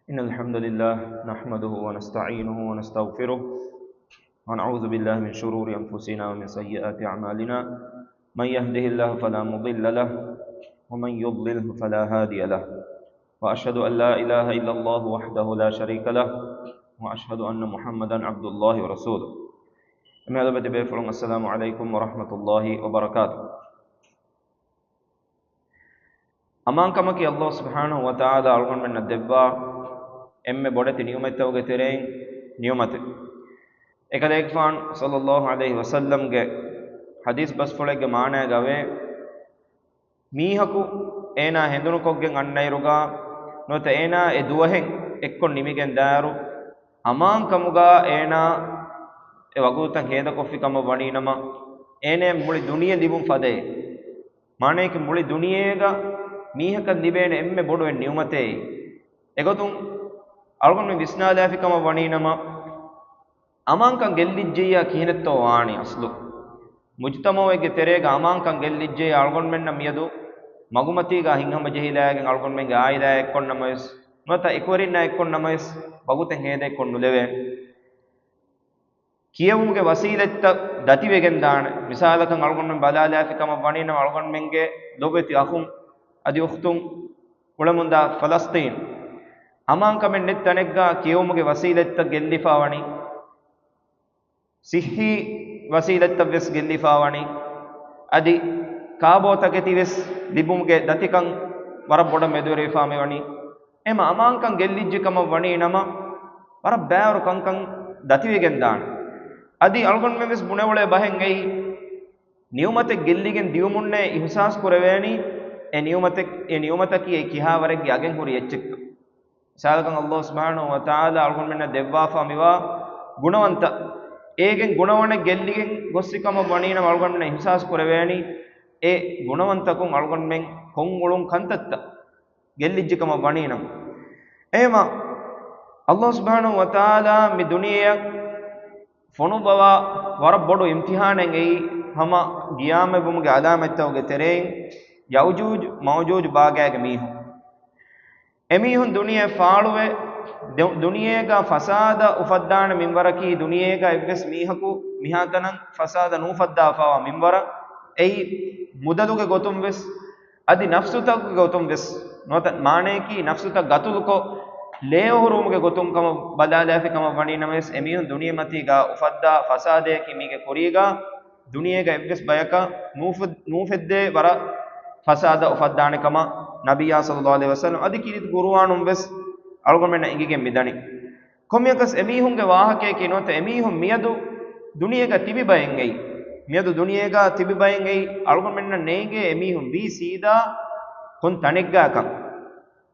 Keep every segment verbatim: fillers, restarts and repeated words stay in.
إن الحمد لله نحمده ونستعينه ونستغفره، ونعوذ بالله من شرور أنفسنا ومن سيئات أعمالنا. من يهده الله فلا مضل له، ومن يضلله فلا هادي له. وأشهد أن لا إله إلا الله وحده لا شريك له، وأشهد أن محمدا عبد الله ورسوله. އެމެ އަދަބު ތިބޭފުޅުން، السلام عليكم ورحمة الله وبركاته. އަމާންކަމަކީ ﷲ ސުބްޙާނަހޫ ވަތަޢާލާ އަޅުގަނޑުމެންނަށް ދެއްވާ އެންމެ ބޮޑެތި ނިޢުމަތްތަކުގެ ތެރެއިން ނިޢުމަތެއް. އެކަލޭގެފާނު ޞައްލައްލާހު ޢަލައިހި ވަސައްލަމްގެ ޙަދީޘް ބަސްފުޅެއްގެ މާނައިގަ ވޭ، މީހަކު އޭނާ ހެނދުނުކޮށްގެން އަންނައިރުގަ ނުވަތަ އޭނާ އެ ދުވަހެއް އެއްކޮށް ނިމިގެން ދާއިރު، އަމާންކަމުގަ އޭނާ އެ ވަގުތުތައް ހޭދަކޮށްފި ކަމަށް ވަނީނަމަ، އޭނަޔަށް މުޅި ދުނިޔެ ލިބުން ފަދައޭ. މާނައަކީ މުޅި ދުނިޔޭގަ މީހަކަށް ލިބޭނެ އެންމެ ބޮޑު ނިޢުމަތޭ. އެގޮތުން އަޅުގަނޑުމެން ވިސްނާލާފި ކަމަށް ވަނީނަމަ، އަމާންކަން ގެއްލިއްޖެއްޔާ ކިހިނެއްތޯ ވާނީ އަސްލު؟ މުޖުތަމަޢުއެއްގެ ތެރޭގަ އަމާންކަން ގެއްލިއްޖެއްޔާ އަޅުގަނޑުމެންނަށް މިއަދު މަގުމަތީގަ ހިތްހަމަޖެހިލާގެން އަޅުގަނޑުމެންގެ ޢާއިލާއާ އެއްކޮށް ނަމަވެސް، ނުވަތަ އެކުވެރިންނާ އެއްކޮށް ނަމަވެސް، ވަގުތެއް ހޭދައެއްކޮށް ނުލެވޭނެ. ކިޔެވުމުގެ ވަސީލަތްތައް ދަތިވެގެންދާނެ. މިސާލަކަށް އަޅުގަނޑުމެން ބަލާލާފި ކަމަށް ވަނީނަމަ، އަޅުގަނޑުމެންގެ ލޮބުވެތި އަޚުން އަދި އުޚްތުން އުޅެމުންދާ ފަލަސްޠީން އަމާންކަމެއް ނެތް ތަނެއްގަ ކިޔެވުމުގެ ވަސީލަތްތައް ގެއްލިފާ ވަނީ. ސިއްހީ ވަސީލަތްތައް ވެސް ގެއްލިފާ ވަނީ. އަދި ކާބޯ ތަކެތި ވެސް ލިބުމުގެ ދަތިކަން ވަރަށް ބޮޑަށް މެދުވެރިވެފާ މިވަނީ. އެމަ އަމާންކަން ގެއްލިއްޖެ ކަމަށް ވަނީ ނަމަ، ވަރަށް ބައިވަރު ކަންކަން ދަތިވެގެން ދާނެ. އަދި އަޅުގަނޑުމެން ވެސް ބުނެއުޅޭ ބަހެއް އެއީ، ނިޢުމަތެއް ގެއްލިގެން ދިޔުމުންނޭ އިޙުސާސް ކުރެވޭނީ، އެ ނިޢުމަތެއް، އެ ނިޢުމަތަކީ އެ ކިހާވަރެއްގެ އަގެއް ހުރި އެއްޗެއްކަން. މިސާލަކަށް ﷲ ސުބްޙާނަހޫ ވަތަޢާލާ އަޅުގަނޑުމެންނަށް ދެއްވާފާ މިވާ ގުނަވަންތަ، އޭގެން ގުނަވަނެއް ގެއްލިގެން ގޮއްސި ކަމަށް ވަނީނަމަ އަޅުގަނޑުމެންނަށް އިޙުސާސް ކުރެވޭނީ، އެ ގުނަވަންތަކުން އަޅުގަނޑުމެން ކޮށްއުޅުން ކަންތައްތައް ގެއްލިއްޖެ ކަމަށް ވަނީނަމަ. އެހެމަ، ﷲ ސުބްޙާނަހޫ ވަތަޢާލާ މި ދުނިޔެއަށް ފޮނުއްވަވާ ވަރަށް ބޮޑު އިމްތިޙާނެއް އެއީ، ހަމަ ޤިޔާމަތްވުމުގެ ޢަލާމަތްތަކުގެ ތެރެއިން ޔައުޖޫޖު މައުޖޫޖު ބާގާގެ މީހުން. އެމީހުން ދުނިޔެ ފާޅުވެ، ދެ-، ދުނިޔޭގަ ފަސާދަ އުފައްދާނެ މިންވަރަކީ، ދުނިޔޭގަ އެއްވެސް މީހަކު މިހާތަނަށް ފަސާދަ ނޫފައްދާފަވާ މިންވަރަށް. އެއީ މުދަލުގެ ގޮތުން ވެސް، އަދި ނަފްސުތަކުގެ ގޮތުން ވެސް، ނުވަތަ މާނަޔަކީ ނަފްސުތައް ގަތުލުކޮށް، ލޭ އޮހޮރުވުމުގެ ގޮތުން ކަމަށް ބަލާލާފި ކަމަށް ވަނީ ނަމަވެސް، އެމީހުން ދުނިޔެމަތީގަ އުފައްދާ ފަސާދަޔަކީ މީގެ ކުރީގަ ދުނިޔޭގަ އެއްވެސް ބަޔަކަށް ނޫފު-، ނޫފެއްދޭ ވަރަށް ފަސާދަ އުފައްދާނެ ކަމަށް ނަބިއްޔާ ޞައްލައްލާހު ޢަލައިހި ވަސައްލަމް އަދި ކީރިތި ޤުރުއާނުން ވެސް އަޅުގަނޑުމެންނަށް އެނގިގެން މިދަނީ. ކޮންމެއަކަސް އެމީހުންގެ ވާހަކަޔަކީ ނުވަތަ އެމީހުން މިއަދު ދުނިޔޭގަ ތިބި ބައެއް އެއީ. މިއަދު ދުނިޔޭގަ ތިބި ބައެއް އެއީ އަޅުގަނޑުމެންނަށް ނޭނގޭ އެމީހުން ވީ ސީދާ ކޮން ތަނެއްގަކަން.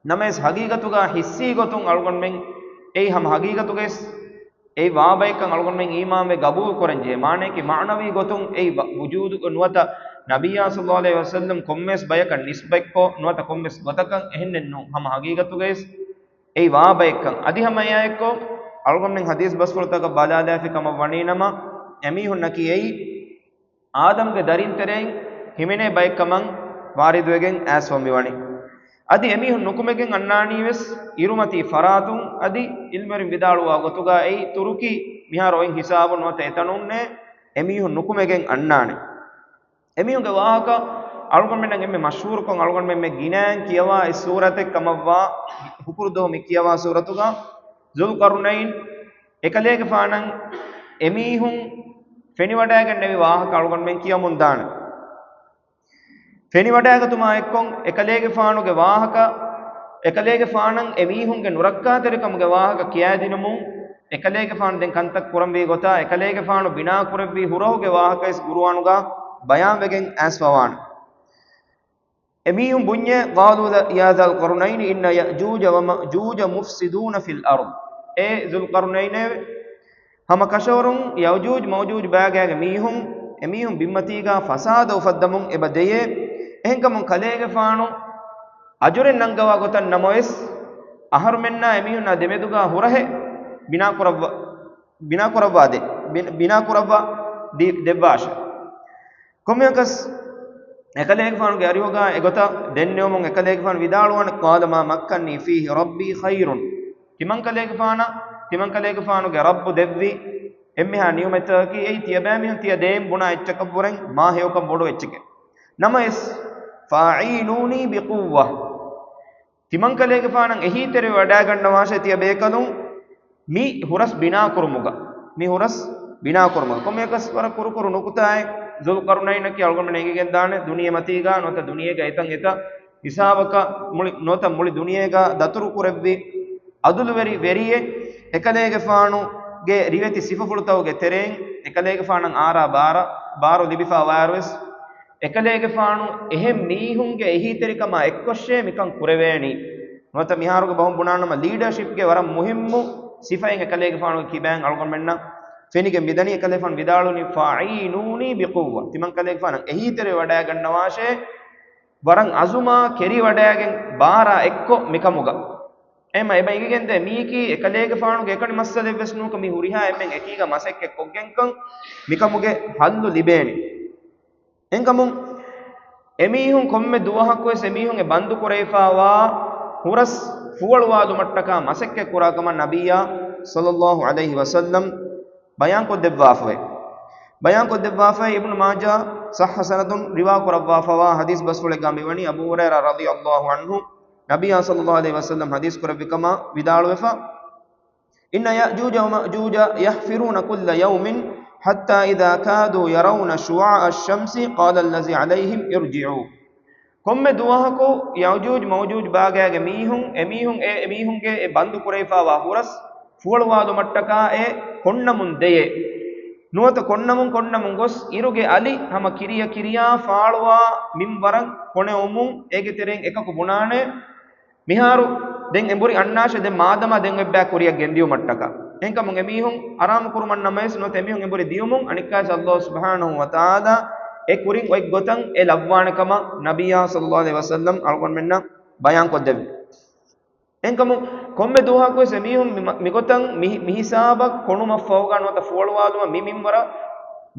ނަމަވެސް ހަގީގަތުގަ ހިއްސީ ގޮތުން އަޅުގަނޑުމެން އެއީ ހަމަ ހަގީގަތުގައިސް އެއީ ވާ ބައެއްކަން އަޅުގަނޑުމެން އީމާންވެ ގަބޫލު ކުރަންޖެހޭ. މާނަޔަކީ މަޢުނަވީ ގޮތުން އެއީ ވަ-، ވުޖޫދު ނުވަތަ ނަބިއްޔާ ޞައްލައްލާހު ޢަލައިހި ވަސައްލަމް ކޮންމެސް ބަޔަކަށް ނިސްބަތްކޮށް ނުވަތަ ކޮންމެސް ގޮތަކަށް އެހެންނެއް ނޫން. ހަމަ ހަގީގަތުގައިސް އެއީ ވާ ބައެއްކަން. އަދި ހަމަ އެއާއެއްކޮށް އަޅުގަނޑުމެން ޙަދީޘް ބަސްފުޅުތަކަށް ބަލާލާފި ކަމަށް ވަނީނަމަ، އެމީހުންނަކީ އެއީ އާދަމްގެ ދަރިން ތެރެއިން ހިމެނޭ ބައެއްކަމަށް ވާރިދުވެގެން އައިސްފަ މިވަނީ. އަދި އެމީހުން ނުކުމެގެން އަންނާނީވެސް އިރުމަތީ ފަރާތުން. އަދި ޢިލްމުވެރިން ވިދާޅުވާ ގޮތުގަ އެއީ ތުރުކީ މިހާރު އޮތް ހިސާބުން ނުވަތަ އެތަނުންނޭ އެމީހުން ނުކުމެގެން އަންނާނެ. އެމީހުންގެ ވާހަކަ އަޅުގަނޑުމެންނަށް އެންމެ މަޝްހޫރުކޮށް އަޅުގަނޑުމެން މެ ގިނައިން ކިޔަވާ އެއް ސޫރަތެއް ކަމަށްވާ، ހުކުރު ދުވަހު މި ކިޔަވާ ސޫރަތުގަ ޒުލްޤަރުނައިން އެކަލޭގެފާނަށް އެމީހުން ފެނިވަޑައިގެންނެވި ވާހަކަ އަޅުގަނޑުމެން ކިޔަމުންދާނެ. ފެނިވަޑައިގަތުމާ އެއްކޮށް، އެކަލޭގެފާނުގެ ވާހަކަ، އެކަލޭގެފާނަށް އެމީހުންގެ ނުރައްކާތެރިކަމުގެ ވާހަކަ ކިޔައިދިނުމުން، އެކަލޭގެފާނު ދެން ކަންތައް ކުރަންވީ ގޮތާ، އެކަލޭގެފާނު ބިނާކުރެއްވި ހުރަހުގެ ވާހަކައިސް ޤުރުއާނުގަ ބަޔާންވެގެން އައިސްފަވާނެ. އެމީހުން ބުންޏޭ، قَالُوا يَا ذَا الْقَرْنَيْنِ إِنَّ يَأْجُوجَ وَمَأْجُوجَ مُفْسِدُونَ فِي الْأَرْضِ. އޭ ޒުލްޤަރުނައިނޭވެ! ހަމަ ކަށަވަރުން ޔައުޖޫޖް މައުޖޫޖް ބާގާގެ މީހުން، އެމީހުން ބިންމަތީގާ ފަސާދަ އުފައްދަމުން އެބަ ދެޔޭ. އެހެންކަމުން ކަލޭގެފާނު އަޖުރެއް ނަންގަވާ ގޮތަށް ނަމަވެސް، އަހަރުމެންނާ އެމީހުންނާ ދެމެދުގާ ހުރަހެއް ބިނާކުރައްވަ-، ބިނާކުރައްވާދޭ، ބިން-، ބިނާކުރައްވާ ދީ-، ދެއްވާށޭ. ކޮންމެއަކަސް އެކަލޭގެފާނުގެ އަރިހުގާ އެގޮތަށް ދެންނެވުމުން އެކަލޭގެފާނު ވިދާޅުވާނެ، قَالَ مَا مَكَّنِّي فِيهِ رَبِّي خَيْرٌ. ތިމަންކަލޭގެފާނަށް ތިމަންކަލޭގެފާނުގެ ރައްބު ދެއްވި އެންމެހާ ނިޢުމަތަކީ އެއީ ތިޔަބައިމީހުން ތިޔަ ދޭން ބުނާ އެއްޗަކަށްވުރެން މާ ހެޔޮކަން ބޮޑު އެއްޗެކޭ. ނަމަވެސް، فأعينوني بقوة، ތިމަންކަލޭގެފާނަށް އެހީތެރިވެވަޑައިގަންނަވާށޭ ތިޔަ ބޭކަލުން މި ހުރަސް ބިނާކުރުމުގަ، މި ހުރަސް ބިނާކުރުމުގަ. ކޮންމެއަކަސް ވަރަށް ކުރުކުރު ނުކުތާއެއް. ޛުލްޤަރުނައިނަކީ އަޅުގަނޑުމެން އެނގިގެންދާނެ ދުނިޔެމަތީގަ ނުވަތަ ދުނިޔޭގަ އެތަން އެތައް ހިސާބަކަށް މުޅި، ނުވަތަ މުޅި ދުނިޔޭގަ ދަތުރު ކުރެއްވި އަދުލުވެރި ވެރިއެއް. އެކަލޭގެފާނުގެ ރިވެތި ސިފަފުޅުތަކުގެ ތެރެއިން އެކަލޭގެފާނަށް އާރާ ބާރަ، ބާރު ލިބިފަ ވާއިރުވެސް، އެކަލޭގެފާނު އެހެން މީހުންގެ އެހީތެރިކަމާ އެއްކޮށްށޭ މިކަން ކުރެވޭނީ. ނުވަތަ މިހާރުގެ ބަހުން ބުނާނަމަ، ލީޑަރޝިޕްގެ ވަރަށް މުހިއްމު ސިފައެއް އެކަލޭގެފާނުގެ ކިބައިން އަޅުގަނޑުމެންނަށް ފެނިގެން މިދަނީ. އެކަލޭގެފާނު ވިދާޅުވި، فأعينوني بقوة، ތިމަންކަލޭގެފާނަށް އެހީތެރިވެވަޑައިގަންނަވާށޭ، ވަރަށް އަޒުމާ ކެރިވަޑައިގެން ބާރާ އެއްކޮށް މިކަމުގަ. އެމަ އެބަ އިނގިގެންދޭ މީކީ އެކަލޭގެފާނުގެ އެކަނި މައްސަލައެއްވެސް ނޫންކަން މި ހުރިހާ އެންމެން އެކީގަ މަސައްކަތް ކޮށްގެންކަން މިކަމުގެ ހައްލު ލިބޭނެ. އެހެންކަމުން އެމީހުން ކޮންމެ ދުވަހަކުވެސް އެމީހުން އެ ބަންދު ކުރެވިފާވާ ހުރަސް ފުވަޅުވާލުމަށްޓަކާ މަސައްކަތް ކުރާ ކަމަށް ނަބިއްޔާ ޞައްލައްލާހު ޢަލައިހި ވަސައްލަމް ބަޔާންކޮށްދެއްވާފަވޭ. ބަޔާންކޮށްދެއްވާފައި އިބްނު މާޖާ ޞައްޙަ ސަނަދުން ރިވާ ކުރައްވާފަވާ ޙަދީޘް ބަސްފުޅެއްގާ މިވަނީ އަބޫ ހުރައިރާ ރަޟިޔައްލާހު ޢަންހު ނަބިއްޔާ ޞައްލައްލާހު ޢަލައިހި ވަސައްލަމް ޙަދީޘް ކުރެއްވި ކަމަށް ވިދާޅުވެފަ، إن يأجوج ومأجوج يحفرون كل يوم حتى إذا كادوا يرون شعاع الشمس قال الذي عليهم ارجعوا. ކޮންމެ ދުވަހަކު ޔައުޖޫޖް މައުޖޫޖް ބާގާގެ މީހުން، އެމީހުން އެ، އެމީހުންގެ އެ ބަންދު ކުރެވިފާވާ ހުރަސް ފުވަޅުވާލުމަށްޓަކާ އެ ކޮންނަމުން ދެޔޭ. ނުވަތަ ކޮންނަމުން ކޮންނަމުން ގޮސް އިރުގެ އަލި ހަމަ ކިރިޔަ ކިރިޔާ ފާޅުވާ މިންވަރަށް ކޮނެއުމުން އޭގެ ތެރެއިން އެކަކު ބުނާނެ، މިހާރު ދެން އެނބުރި އަންނާށޭ، ދެން މާދަމާ ދެން އޮތްބާ ކުރިއަށް ގެންދިޔުމަށްޓަކާ. އެހެންކަމުން އެމީހުން ހަރާމު ކުރުމަށް ނަމަވެސް ނުވަތަ އެމީހުން އެނބުރި ދިޔުމުން އަނެއްކާވެސް ﷲ ސުބްޙާނަހޫ ވަތަޢާލާ އެ ކުރިން އޮތް ގޮތަށް އެ ލައްވާނެ ކަމަށް ނަބިއްޔާ ޞައްލައްލާހު ޢަލައިހި ވަސައްލަމް އަޅުގަނޑުމެންނަށް ބަޔާންކޮށްދެއްވި. އެހެންކަމުން ކޮންމެ ދުވަހަކުވެސް އެމީހުން މި، މިގޮތަށް މި، މިހިސާބަށް ކޮނުމަށްފަހުގަ ނުވަތަ ފުވަޅުވާލުމަށް މި މިންވަރަށް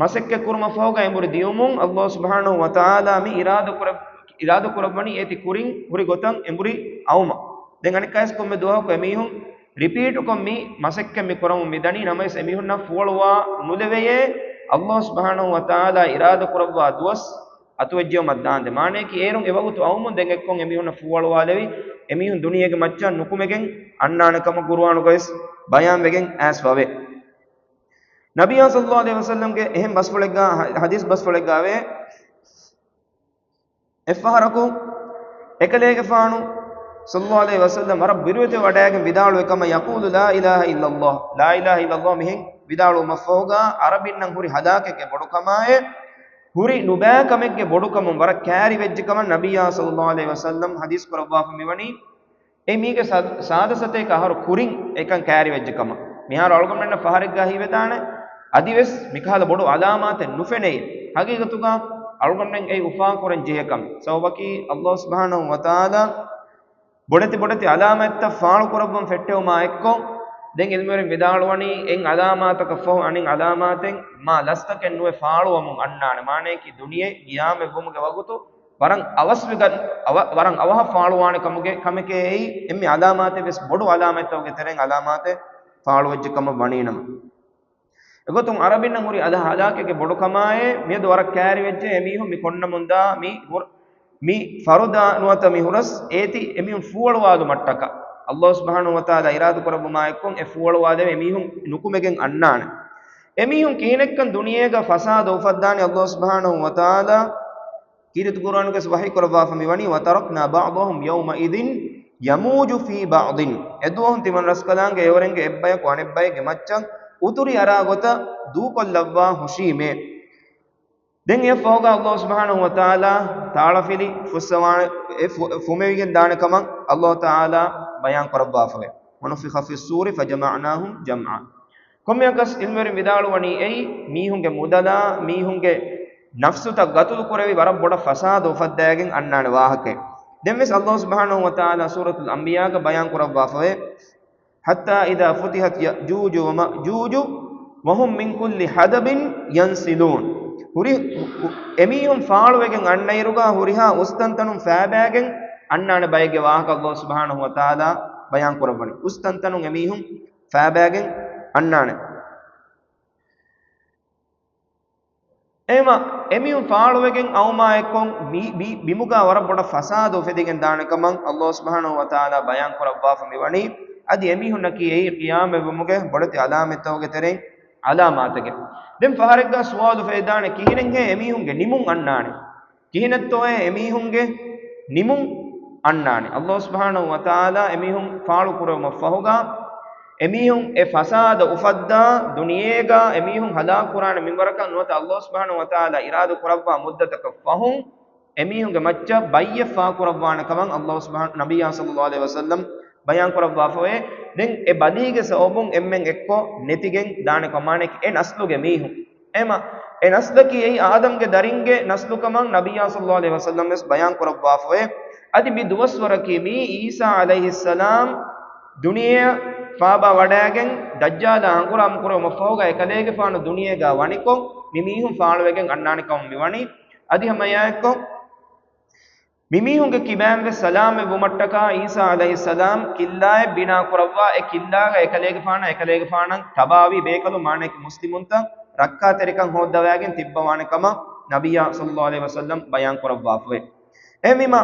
މަސައްކަތް ކުރުމަށްފަހުގަ އެނބުރި ދިޔުމުން ﷲ ސުބްޙާނަހޫ ވަތަޢާލާ މި އިރާދަ ކުރެއް، އިރާދަ ކުރައްވަނީ އޭތި ކުރިން ހުރި ގޮތަށް އެނބުރި އައުމަށް. ދެން އަނެއްކާވެސް ކޮންމެ ދުވަހަކު އެމީހުން ރިޕީޓުކޮށް މި މަސައްކަތް މި ކުރަމުން މިދަނީ. ނަމަވެސް އެމީހުންނަށް ފުވަޅުވާ ނުލެވެޔޭ، ﷲ ސުބްޙާނަހޫ ވަތަޢާލާ އިރާދަ ކުރައްވާ ދުވަސް އަތުވެއްޖެއުމަށް ދާންދެން. މާނަޔަކީ އޭރުން އެވަގުތު އައުމުން ދެން އެއްކޮށް އެމީހުންނަށް ފުވަޅުވާލެވި، އެމީހުން ދުނިޔޭގެ މައްޗަށް ނުކުމެގެން އަންނާނެ ކަމަށް ޤުރުއާނުގައިވެސް ބަޔާންވެގެން އައިސްފަވޭ. ނަބިއްޔާ ޞައްލައްލާހު ޢަލައިހި ވަސައްލަމްގެ އެހެން ބަސްފުޅެއްގާ، ޙަ، ޙަދީޘް ބަސްފުޅެއްގާވޭ، އެއްފަހަރަކު އެކަލޭގެފާނު ޞައްލައްލާހު ޢަލައިހި ވަސައްލަމް ވަރަށް ބިރުވެތިވެ ވަޑައިގެން ވިދާޅުވި ކަމަށް، يقول لا إله إلا الله، لا إله إلا الله މިހެން ވިދާޅުވުމަށްފަހުގަ ޢަރަބިންނަށް ހުރި ހަލާކެއްގެ ބޮޑުކަމާއި، ހުރި ނުބައިކަމެއްގެ ބޮޑުކަމުން ވަރަށް ކައިރިވެއްޖެ ކަމަށް ނަބިއްޔާ ޞައްލައްލާހު ޢަލައިހި ވަސައްލަމް ޙަދީޘް ކުރައްވާފަ މިވަނީ. އެ މީގެ ސާ، ސާދަ ސަތޭކަ އަހަރު ކުރިން އެކަން ކައިރިވެއްޖެ ކަމަށް. މިހާރު އަޅުގަނޑުމެންނަށް ފަހަރެއްގާ ހީވެދާނެ، އަދިވެސް މިކަހަލަ ބޮޑު ޢަލާމާތެއް ނުފެނޭ. ޙަޤީޤަތުގަ އަޅުގަނޑުމެން އެ އުފާކުރަން ޖެހޭކަން. ސަބަބަކީ ﷲ ސުބްޙާނަހޫ ވަތަޢާލާ ބޮޑެތި ބޮޑެތި ޢަލާމާތްތައް ފާޅުކުރައްވަން ފެއްޓެވުމާ އެއްކޮށް، ދެން ޢިލްމުވެރިން ވިދާޅުވަނީ، އެއް ޢަލާމާތަކަށްފަހު އަނެއް ޢަލާމާތެއް މާ ލަސްތަކެއް ނުވެ ފާޅުވަމުން އަންނާނެ. މާނަޔަކީ ދުނިޔެ ޤިޔާމަތްވުމުގެ ވަގުތު ވަރަށް އަވަސްވެގަ، އަވަ، ވަރަށް އަވަހަށް ފާޅުވާނެ ކަމުގެ، ކަމެކޭ އެއީ. އެންމެ ޢަލާމާތެއް ވެސް ބޮޑު ޢަލާމާތްތަކުގެ ތެރެއިން ޢަލާމާތެއް ފާޅުވެއްޖެ ކަމަށް ވަނީނަމަ. އެގޮތުން ޢަރަބިންނަށް ހުރި އަދަ ހަލާކެއްގެ ބޮޑުކަމާއޭ، މިއަދު ވަރަށް ކައިރިވެއްޖެ އެމީހުން މި ކޮންނަމުންދާ މި ހުރ، މި ފަރުދާ ނުވަތަ މި ހުރަސް އޭތި އެމީހުން ފުވަޅުވާލުމަށްޓަކާ. ﷲ ސުބްޙާނަހޫ ވަތަޢާލާ އިރާދަ ކުރައްވުމާ އެއްކޮށް އެ ފުވަޅުވާލެވި އެމީހުން ނުކުމެގެން އަންނާނެ. އެމީހުން ކިހިނެއްކަން ދުނިޔޭގަ ފަސާދަ އުފައްދާނީ؟ ﷲ ސުބްޙާނަހޫ ވަތަޢާލާ ކީރިތި ޤުރުއާނުގައި ވަޙީ ކުރައްވާފަ މިވަނީ، وتركنا بعضهم يومئذ يموج في بعض. އެދުވަހުން ތިމަން ރަސްކަލާނގެ އެވަރެންގެ އެއްބަޔަކު އަނެއްބައެއްގެ މައްޗަށް އުތުރި އަރާ ގޮތަށް ދޫކޮށްލައްވާ ހުށީމޭ. ދެން އެއަށްފަހުގަ ﷲ ސުބްޙާނަހޫ ވަތަޢާލާ ތާޅަފިލި ފުއްސަވާނެ، އެ ފު، ފުމެވިގެން ދާނެ ކަމަށް ﷲ ތަޢާލާ ބަޔާން ކުރައްވާފަވޭ. ونفخ في الصور فجمعناهم جمعا. ކޮންމެއަކަސް ޢިލްމުވެރިން ވިދާޅުވަނީ އެއީ މީހުންގެ މުދަލާ، މީހުންގެ ނަފްސުތައް ގަތުލު ކުރެވި ވަރަށް ބޮޑަށް ފަސާދަ އުފައްދައިގެން އަންނާނެ ވާހަކައެއް. ދެންވެސް ﷲ ސުބްޙާނަހޫ ވަތަޢާލާ ސޫރަތުލް އަންބިޔާގަ ބަޔާން ކުރައްވާފަވޭ، حتى إذا فتحت يأجوج ومأجوج وهم من كل حدب ينسلون. ހުރި، އެމީހުން ފާޅުވެގެން އަންނައިރުގަ ހުރިހާ އުސްތަންތަނުން ފައިބައިގެން އަންނާނެ ބައެއްގެ ވާހަކަ ﷲ ސުބްޙާނަހޫ ވަތަޢާލާ ބަޔާން ކުރައްވަނީ. އުސް ތަންތަނުން އެމީހުން ފާބައިގެން އަންނާނެ. އެހެމަ އެމީހުން ފާޅުވެގެން އައުމާ އެއްކޮށް މި، މި ބިމުގަ ވަރަށް ބޮޑަށް ފަސާދަ އުފެދިގެން ދާނެ ކަމަށް ﷲ ސުބްޙާނަހޫ ވަތަޢާލާ ބަޔާން ކުރައްވާފަ މިވަނީ. އަދި އެމީހުންނަކީ އެއީ ޤިޔާމަތްވުމުގެ ބޮޑެތި ޢަލާމަތްތަކުގެ ތެރެއިން ޢަލާމާތެކެއް. ދެން ފަހަރެއްގަ ސުވާލު ފެއިދާނެ، ކިހިނެއްހޭ އެމީހުންގެ ނިމުން އަންނާނެ؟ ކިހިނެއްތޯއޭ އެމީހުންގެ ނިމުން އަންނާނެ؟ ﷲ ސުބްޙާނަހޫ ވަތަޢާލާ އެމީހުން ފާޅު ކުރެވުމަށް ފަހުގަ، އެމީހުން އެ ފަސާދަ އުފައްދާ ދުނިޔޭގަ އެމީހުން ހަލާކު ކުރާނެ މިންވަރަކަށް ނުވަތަ ﷲ ސުބްޙާނަހޫ ވަތަޢާލާ އިރާދަ ކުރައްވާ މުއްދަތަކަށް ފަހުން އެމީހުންގެ މައްޗަށް ބައްޔެއް ފާކުރައްވާނެ ކަމަށް ﷲ ސުބްޙާނަ، ނަބިއްޔާ ޞައްލައްލާހު ޢަލައިހި ވަސައްލަމް ބަޔާން ކުރައްވާފަވޭ. ދެން އެ ބަލީގެ ސަބަބުން އެންމެން އެއްކޮށް ނެތިގެން ދާނެ ކަމަށް މާނައަކީ އެ ނަސްލުގެ މީހުން. އެމަ، އެ ނަސްލަކީ އެއީ އާދަމްގެ ދަރިންގެ ނަސްލު ކަމަށް ނަބިއްޔާ ޞައްލައްލާހު ޢަލައިހި ވަސައްލަމް ވެސް ބަޔާން ކުރައްވާފަވޭ. އަދި މި ދުވަސްވަރަކީ މީ ޢީސާ ޢަލައިހިއްސަލާމް ދުނިޔެއަށް ފާބާ ވަޑައިގެން ދައްޖާލާ ހަނގުރާމަ ކުރެވުމަށް ފަހުގަ އެކަލޭގެފާނު ދުނިޔޭގަ ވަނިކޮށް މި މީހުން ފާޅުވެގެން އަންނާނެ ކަމަށް މިވަނީ. އަދި ހަމައެއާއެއްކޮށް މިމީހުންގެ ކިބައިން ވެސް ސަލާމަތް ވުމަށްޓަކާ ޢީސާ ޢަލައިހިއްސަލާމް ކިއްލާއެއް ބިނާ ކުރައްވާ، އެ ކިއްލާގަ އެކަލޭގެފާނާ އެކަލޭގެފާނަށް ތަބާވީ ބޭކަލުން، މާނައަކީ މުސްލިމުންތައް، ރައްކާތެރިކަން ހޯއްދަވައިގެން ތިއްބަވާނެ ކަމަށް ނަބިއްޔާ ޞައްލައްލާހު ޢަލައިހި ވަސައްލަމް ބަޔާން ކުރައްވާފަވޭ. އެހެންވީމަ،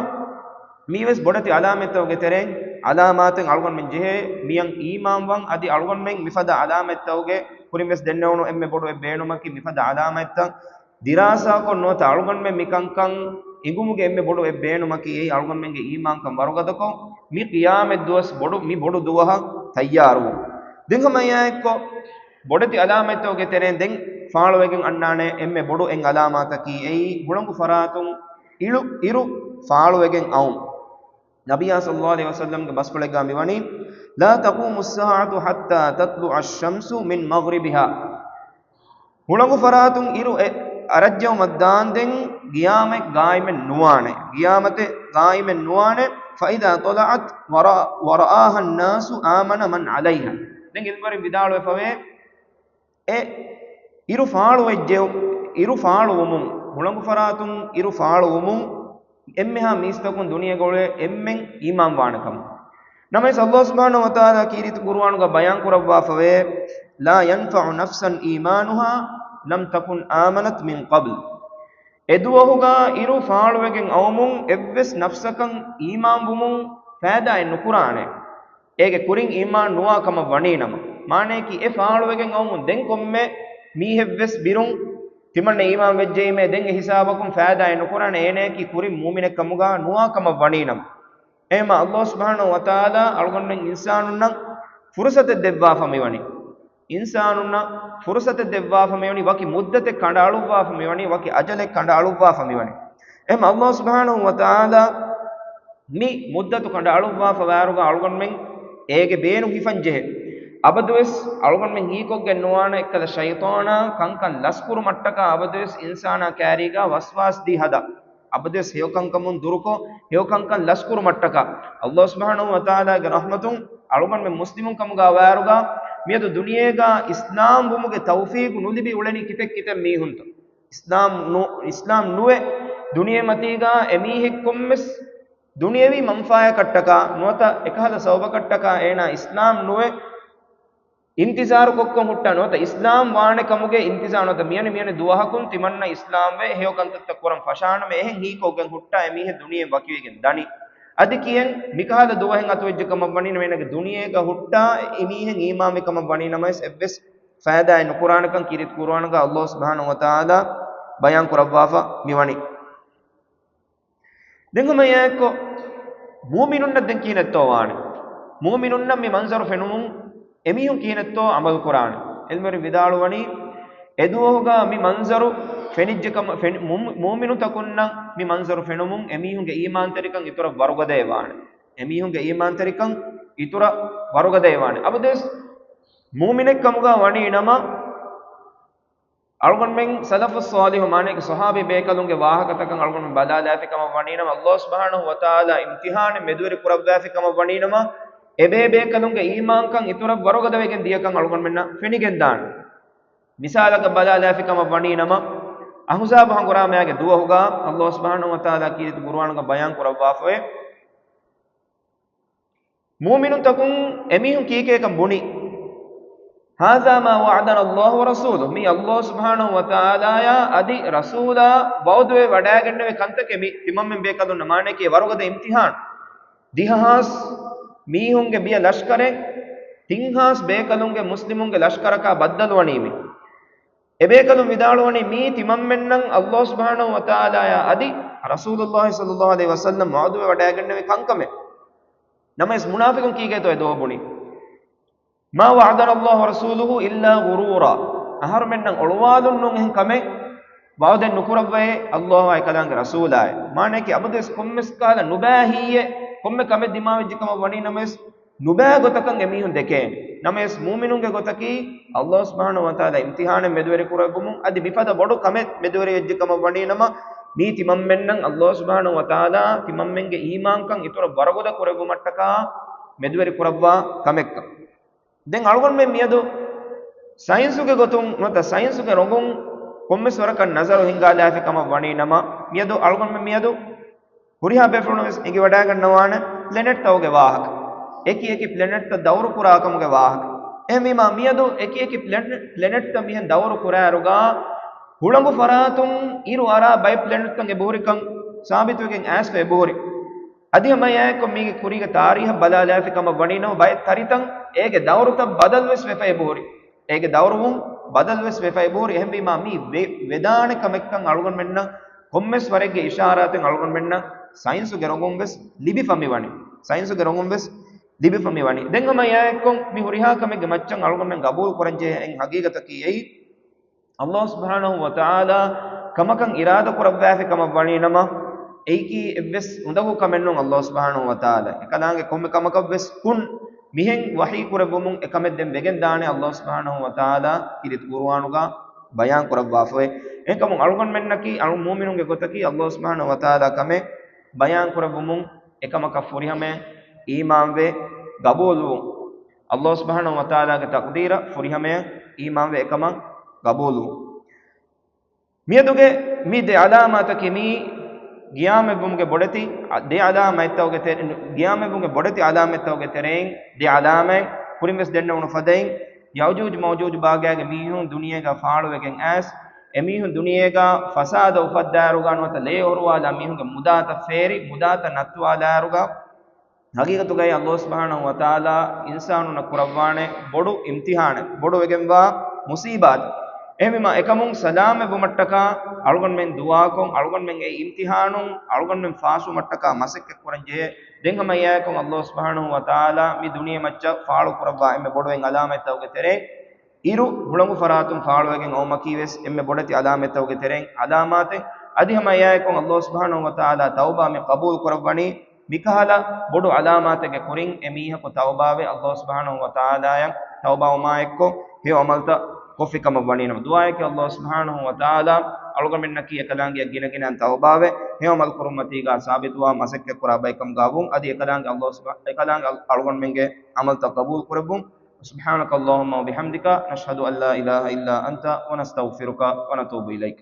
މީވެސް ބޮޑެތި ޢަލާމަތްތަކުގެ ތެރެއިން ޢަލާމާތެއް އަޅުގަނޑުމެން ޖެހޭ މިޔަށް އީމާންވަން. އަދި އަޅުގަނޑުމެން މިފަދަ ޢަލާމަތްތަކުގެ ކުރިން ވެސް ދެންނެވުނު އެންމެ ބޮޑު އެއް ބޭނުމަކީ މިފަދަ ޢަލާމާތްތައް ދިރާސާކޮށް ނުވަތަ އަޅުގަނޑުމެން މިކަންކަން އިނގުމުގެ އެންމެ ބޮޑު އެއް ބޭނުމަކީ އެއީ އަޅުގަނޑުމެންގެ އީމާންކަން ވަރުގަދަކޮށް، މި ޤިޔާމަތް ދުވަސް ބޮޑު، މި ބޮޑު ދުވަހަށް ތައްޔާރުވުން. ދެން ހަމައެއާއެއްކޮށް، ބޮޑެތި ޢަލާމާތްތަކުގެ ތެރެއިން ދެން ފާޅުވެގެން އަންނާނެ އެންމެ ބޮޑު އެއް ޢަލާމާތަކީ އެއީ ހުޅަނގު ފަރާތުން އިރު، އިރު ފާޅުވެގެން އައުން. ނަބިއްޔާ ޞައްލައްލާހު ޢަލައިހި ވަސައްލަމްގެ ބަސްފުޅެއްގަ މިވަނީ، لا تقوم الساعة حتى تطلع الشمس من مغربها. ހުޅަނގު ފަރާތުން އިރު އެ އަރައްޖައުމަށް ދާންދެން ޤިޔާމަތް ޤާއިމެއް ނުވާނެ. ޤިޔާމަތެއް ޤާއިމެއް ނުވާނެ. فإذا طلعت ورأ، ورآها الناس آمن من عليها. ދެން ޢިލްމުވެރިން ވިދާޅުވެފަވޭ، އެ އިރު ފާޅުވެއްޖެ، އިރު ފާޅުވުމުން، ހުޅަނގު ފަރާތުން އިރު ފާޅުވުމުން އެންމެހާ މީސްތަކުން ދުނިޔޭގަ އުޅޭ އެންމެން އީމާންވާނެ ކަމަށް. ނަމަވެސް ﷲ ސުބްޙާނަހޫ ވަތަޢާލާ ކީރިތި ޤުރުއާނުގަ ބަޔާން ކުރައްވާފަވޭ، لا ينفع نفسا إيمانها لم تكن آمنت من قبل. އެދުވަހުގަ އިރު ފާޅުވެގެން އައުމުން އެއްވެސް ނަފްސަކަށް އީމާންވުމުން ފައިދާއެއް ނުކުރާނެ. އޭގެ ކުރިން އީމާން ނުވާ ކަމަށް ވަނީނަމަ. މާނައަކީ އެ ފާޅުވެގެން އައުމުން ދެން ކޮންމެ މީހެއްވެސް ބިރުން ތިމަންނަ އީމާން ވެއްޖެއީމޭ ދެން އެ ހިސާބަކުން ފައިދާއެއް ނުކުރާނެ އޭނައަކީ ކުރިން މުއުމިނެއް ކަމުގަ ނުވާ ކަމަށް ވަނީނަމަ. އެހެމަ ﷲ ސުބްޙާނަހޫ ވަތަޢާލާ އަޅުގަނޑުމެން އިންސާނުންނަށް ފުރުޞަތެއް ދެއްވާފަ މިވަނީ. އިންސާނުންނަށް ފުރުޞަތެއް ދެއްވާފަ މިވަނީ، ވަކި މުއްދަތެއް ކަނޑައަޅުއްވާފަ މިވަނީ، ވަކި އަޖަލެއް ކަނޑައަޅުއްވާފަ މިވަނީ. އެހެމަ ﷲ ސުބްޙާނަހޫ ވަތަޢާލާ މި މުއްދަތު ކަނޑައަޅުއްވާފަ ވާއިރުގަ އަޅުގަނޑުމެން އޭގެ ބޭނުން ހިފަން ޖެހޭ. އަބަދުވެސް އަޅުގަނޑުމެން ހީކޮށްގެން ނުވާނެ އެއްކަލަ ޝައިޠާނާ ކަންކަން ލަސްކުރުމަށްޓަކާ އަބަދުވެސް އިންސާނާ ކާރީގަ ވަސްވާސް ދީ ހަދާ. އަބަދުވެސް ހެޔޮކަންކަމުން ދުރުކޮށް، ހެޔޮކަންކަން ލަސްކުރުމަށްޓަކާ. ﷲ ސުބްޙާނަހޫ ވަތަޢާލާގެ ރަޙްމަތުން އަޅުގަނޑުމެން މުސްލިމުން ކަމުގަ ވާއިރުގަ މިއަދު ދުނިޔޭގަ އިސްލާމް ވުމުގެ ތައުފީޤު ނުލިބި އުޅެނީ ކިތައް ކިތައް މީހުންތޯ؟ އިސްލާމް ނު، އިސްލާމް ނުވެ ދުނިޔެމަތީގަ އެމީހެއް ކޮންމެސް ދުނިޔެވީ މަންފާޔަކަށްޓަކާ ނުވަތަ އެކަހަލަ ސަބަބަކަށްޓަކާ އޭނާ އިސްލާމް ނުވެ އިންތިޒާރުކޮށްކޮށް ހުއްޓާ ނުވަތަ އިސްލާމް ވާނެ ކަމުގެ އިންތިޒާރު ނުވަތަ މިއަނި މިއަނި ދުވަހަކުން ތިމަންނަ އިސްލާމްވެ ހެޔޮ ކަންތައްތައް ކުރަން ފަށާނަމޭ އެހެން ހީކޮށްގެން ހުއްޓާ އެމީހެއް ދުނިޔެއިން ވަކިވެގެން ދަނީ. އަދި ކިޔެން މިކަހަލަ ދުވަހެއް އަތުވެއްޖެ ކަމަށް ވަނީ ނަމަ އޭނަގެ ދުނިޔޭގަ ހުއްޓާ އެމީހެއް އީމާންވި ކަމަށް ވަނީ ނަމަވެސް އެއްވެސް ފައިދާއެއް ނުކުރާނެކަން ކީރިތި ޤުރުއާނުގަ ﷲ ސުބްޙާނަހޫ ވަތަޢާލާ ބަޔާން ކުރައްވާފަ މިވަނީ. ދެން ހަމަ އެއާއެއްކޮށް، މުއުމިނުންނަށް ދެން ކިހިނެއްތޯ ވާނެ؟ މުއުމިނުންނަށް މި މަންޒަރު ފެނުމުން އެމީހުން ކިހިނެއްތޯ ޢަމަލު ކުރާނެ؟ ޢިލްމުވެރިން ވިދާޅުވަނީ، އެދުވަހުގަ މި މަންޒަރު ފެނިއްޖެ ކަމަށް، ފެނި-، މު-، މުއުމިނުތަކުންނަށް މި މަންޒަރު ފެނުމުން އެމީހުންގެ އީމާންތެރިކަން އިތުރަށް ވަރުގަދައެއް ވާނެ. އެމީހުންގެ އީމާންތެރިކަން އިތުރަށް ވަރުގަދައެއް ވާނެ. އަބަދުވެސް މުއުމިނެއް ކަމުގަ ވަނީ ނަމަ، އަޅުގަނޑުމެން ސަލަފުއް ޞާލިޙު، މާނައަކީ ޞަޙާބީ ބޭކަލުންގެ ވާހަކަތަކަށް އަޅުގަނޑުމެން ބަލާލާފި ކަމަށް ވަނީނަމަ، ﷲ ސުބްޙާނަހޫ ވަތަޢާލާ އިމްތިޙާނެއް މެދުވެރި ކުރައްވާފި ކަމަށް ވަނީނަމަ، އެބޭބޭކަލުންގެ އީމާންކަން އިތުރަށް ވަރުގަދަވެގެން ދިޔަކަން އަޅުގަނޑުމެންނަށް ފެނިގެންދާނެ. މިސާލަކަށް ބަލާލާފި ކަމަށް ވަނީނަމަ، އަޙްޒާބު ހަނގުރާމައިގެ ދުވަހުގަ ﷲ ސުބްޙާނަހޫ ވަތަޢާލާ ކީރިތި ޤުރުއާނުގަ ބަޔާން ކުރައްވާފައެވެ. މޫމިނުންތަކުން އެމީހުން ކީކޭކަން ބުނީ، هذا ما وعدنا الله ورسوله، މީ ﷲ ސުބްޙާނަހޫ ވަތަޢާލާޔާ އަދި ރަސޫލާ ވަޢުދުވެ ވަޑައިގެންނެވި ކަންތަކެއް މި ތިމަންމެން ބޭކަލުންނަށް، މާނައަކީ ވަރުގަދަ އިމްތިޙާން. ދިހަ ހާސް މީހުންގެ ބިޔަ ލަޝްކަރެއް ތިން ހާސް ބޭކަލުންގެ މުސްލިމުންގެ ލަޝްކަރަކާ ބައްދަލުވަނީ މި. އެބޭކަލުން ވިދާޅުވަނީ މީ ތިމަންމެންނަށް ﷲ ސުބްޙާނަހޫ ވަތަޢާލާޔާ އަދި ރަސޫލުﷲ ޞައްލަﷲ ޢަލައިހި ވަސައްލަމް ވަޢުދުވެ ވަޑައިގެންނެވި ކަންކަމެއް. ނަމަވެސް މުނާފިޤުން ކީކޭތޯ އެ ދުވަހު ބުނީ؟ ما وعدنا الله ورسوله إلا غرورا. އަހަރުމެންނަށް އޮޅުވާލުން ނޫން އެހެން ކަމެއް ވަޢުދެއް ނުކުރައްވައޭ ﷲ އާއި އެކަލާނގެ ރަސޫލާއި. މާނައަކީ އަބަދުވެސް ކޮންމެސް ކަހަލަ ނުބައި ހިތްއެއް ކޮންމެ ކަމެއް ދިމާވެއްޖެ ކަމަށް ވަނީ ނަމަވެސް، ނުބައި ގޮތަކަށް އެމީހުން ދެކޭނެ. ނަމަވެސް މޫމިނުންގެ ގޮތަކީ ﷲ ސުބްޙާނަހޫ ވަތަޢާލާ އިމްތިޙާނެއް މެދުވެރި ކުރެއްވުމުން އަދި މިފަދަ ބޮޑު ކަމެއް މެދުވެރިވެއްޖެ ކަމަށް ވަނީ ނަމަ، މީ ތިމަންމެންނަށް ﷲ ސުބްޙާނަހޫ ވަތަޢާލާ ތިމަންމެންގެ އީމާންކަން އިތުރަށް ވަރަގަދަ ކުރެއްވުމަށްޓަކާ މެދުވެރި ކުރައްވާ ކަމެއްކަން. ދެން އަޅުގަނޑުމެން މިއަދު ސައިންސުގެ ގޮތުން ނުވަތަ ސައިންސުގެ ރޮނގުން ކޮންމެސް ވަރަކަށް ނަޒަރު ހިންގާލާފި ކަމަށް ވަނީ ނަމަ، މިއަދު އަޅުގަނޑުމެން މިއަދު ހުރިހާ ބޭފުޅުން ވެސް އެނގިވަޑައިގަންނަވާނެ ޕްލެނެޓްތަކުގެ ވާހަކަ. އެކި އެކި ޕްލެނެޓްތައް ދައުރު ކުރާ ކަމުގެ ވާހަކަ. އެހެންވީމާ، މިއަދު އެކި އެކި ޕްލެނެޓް، ޕްލެނެޓްތައް މިހެން ދައުރު ކުރާއިރުގަ، ހުޅަނގު ފަރާތުން އިރު އަރާ ބައެއް ޕްލެނެޓްތަކެއް އެބަހުރިކަން ސާބިތުވެގެން އައިސްފަ އެބަހުރި. އަދި ހަމައެއާއެއްކޮށް މީގެ ކުރީގެ ތާރީހަށް ބަލާލާފި ކަމަށް ވަނީ ނަމަ، ބައެއް ތަރިތައް އޭގެ ދައުރުތައް ބަދަލުވެސް ވެފަ އެބަހުރި. އޭގެ ދައުރުވުން ބަދަލުވެސް ވެފަ އެބަހުރި. އެހެންވީމާ، މީ ވެ-، ވެދާނެ ކަމެއްކަން އަޅުގަނޑުމެންނަށް ކޮންމެސް ވަރެއްގެ އިޝާރާތެއް އަޅުގަނޑުމެންނަށް ސައިންސުގެ ރޮނގުން ވެސް ލިބިފަ މިވަނީ. ސައިންސުގެ ރޮނގުން ވެސް ލިބިފަ މިވަނީ. ދެން ހަމަ އެއާއެއްކޮށް މި ހުރިހާ ކަމެއްގެ މައްޗަށް އަޅުގަނޑުމެން ގަބޫލު ކުރަންޖެހޭ އެއް ހަގީގަތަކީ އެއީ، ﷲ ސުބްޙާނަހޫ ވަތަޢާލާ ކަމަކަށް އިރާދަ ކުރައްވާފި ކަމަށް ވަނީ ނަމަ، އެއީކީ އެއްވެސް އުނދަގޫ ކަމެއް ނޫން. ﷲ ސުބްޙާނަހޫ ވަތަޢާލާ އެކަލާނގެ ކޮންމެ ކަމަކަށް ވެސް ކުން މިހެން ވަޙީ ކުރެއްވުމުން އެ ކަމެއް ދެން ވެގެން ދާނެ. ﷲ ސުބްޙާނަހޫ ވަތަޢާލާ ކީރިތި ޤުރުއާނުގަ ބަޔާން ކުރައްވާފައި. އެހެންކަމުން އަޅުގަނޑުމެންނަކީ، އަޅު މޫމިނުންގެ ގޮތަކީ، ﷲ ސުބްޙާނަހޫ ވަތަޢާލާ ކަމެއް ބަޔާން ކުރެއްވުމުން އެކަމަކަށް ފުރިހަމަޔަށް އީމާންވެ ގަބޫލުވުން. ﷲ ސުބްޙާނަހޫ ވަތަޢާލާގެ ތަޤްދީރަށް ފުރިހަމަޔަށް އީމާންވެ އެކަމަށް ގަބޫލުވުން. މިއަދުގެ މި ދެ ޢަލާމާތަކީ މީ ޤިޔާމަތްވުމުގެ ބޮޑެތި ދެ ޢަލާމަތްތަކުގެ ތެ-، ޤިޔާމަތްވުމުގެ ބޮޑެތި ޢަލާމަތްތަކުގެ ތެރެއިން ދެ ޢަލާމަތް. ކުރިން ވެސް ދެންނެވުނު ފަދައިން، ޔައުޖޫޖު މައުޖޫޖު ބާގާގެ މީހުން ދުނިޔޭގަ ފާޅުވެގެން އައިސް، އެމީހުން ދުނިޔޭގަ ފަސާދަ އުފައްދާއިރުގަ ނުވަތަ ލޭ އޮރުވާލާ މީހުންގެ މުދާތައް ފޭރި، މުދާތައް ނައްތުވާލާއިރުގަ، ހަގީގަތުގައި ﷲ ސުބްޙާނަހޫ ވަތަޢާލާ އިންސާނުންނަށް ކުރައްވާނެ ބޮޑު އިމްތިޙާނެއް، ބޮޑުވެގެންވާ މުޞީބާތެއް. އެހެންވީމާ، އެކަމުން ސަލާމަތްވުމަށްޓަކާ އަޅުގަނޑުމެން ދުޢާކޮށް، އަޅުގަނޑުމެން އެ އިމްތިޙާނުން އަޅުގަނޑުމެން ފާސްވުމަށްޓަކާ މަސައްކަތްކުރަން ޖެހޭ. ދެން ހަމަ އެއާއެކު ﷲ ސުބްޙާނަހޫ ވަތަޢާލާ މި ދުނިޔެމައްޗަށް ފާޅުކުރައްވާ އެންމެ ބޮޑުވެން ޢަލާމަތްތަކުގެ ތެރެއިން، އިރު ހުޅަނގު ފަރާތުން ފާޅުވެގެން އައުމަކީ ވެސް އެންމެ ބޮޑެތި ޢަލާމަތްތަކުގެ ތެރެއިން ޢަލާމާތެއް. އަދި ހަމަ އެއާއެކު ﷲ ސުބްޙާނަހޫ ވަތަޢާލާ ތައުބާ މި ޤަބޫލު ކުރައްވަނީ، މިކަހަލަ ބޮޑު ޢަލާމާތެއްގެ ކުރިން އެ މީހަކު ތައުބާވެ، ﷲ ސުބްޙާނަހޫ ވަތަޢާލާއަށް ތައުބާވުމާއެއްކޮށް ހެޔޮ ޢަމަލުތައް ކޮށްފި ކަމަށް ވަނީ ނަމަ. ދުޢާއެކޭ ﷲ ސުބްޙާނަހޫ ވަތަޢާލާ އަޅުގަނޑުމެންނަކީ އެކަލާނގެއަށް ގިނަގިނައިން ތައުބާވެ، ހެޔޮ ޢަމަލު ކުރުންމަތީގަ ސާބިތުވާ މަސައްކަތްކުރާ ބައެއްކަމުގަ ވުން. އަދި އެކަލާނގެ ﷲ ސުބްޙާ-، އެކަލާނގެ އަޅުގަނޑުމެންގެ ޢަމަލުތައް ޤަބޫލު ކުރެއްވުން. سبحانك اللهم وبحمدك، نشهد أن لا إله إلا أنت، ونستغفرك ونتوب إليك.